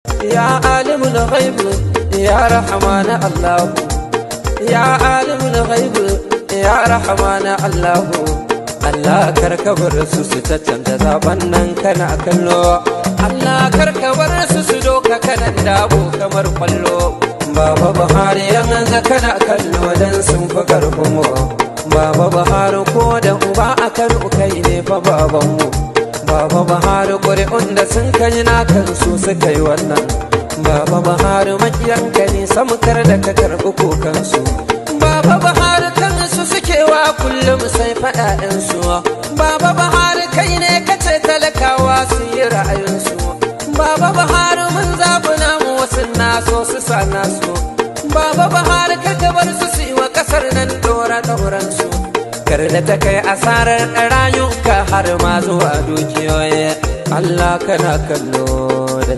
Ya alimul ghaib, ya rahman Allah. Ya alimul ghaib, ya rahman Allah. Allah, karka bar su su caccanta zaben nan, kana kallo. Allah, karka bar su su doka kanan dabo kamar kwallo. Baba Buhari, yanzu kana kallo dan sun fi karfin mu. Baba Buhari, ko da uba a Kano, kai ne fa babanmu. Baba Buhari, ƙuri'un da sun kai na kansu suka yi wannan. Baba Buhari, makiyanka ne samkar da ka karɓi kokansu. Baba Buhari, kansu suke wa kullum sai faɗaɗensu. Baba Buhari, kai ne kace talakawa su yi ra'ayinsu. Baba Buhari, mun zaɓi namu, wasu naso su sa nasu. Baba Buhari, ka bar su su yi wa ƙasar nan ɗora ɗauransu. Kar da ta kai asarar rayuka har ma zuwa dukiyoyi. Allah, kana kallo da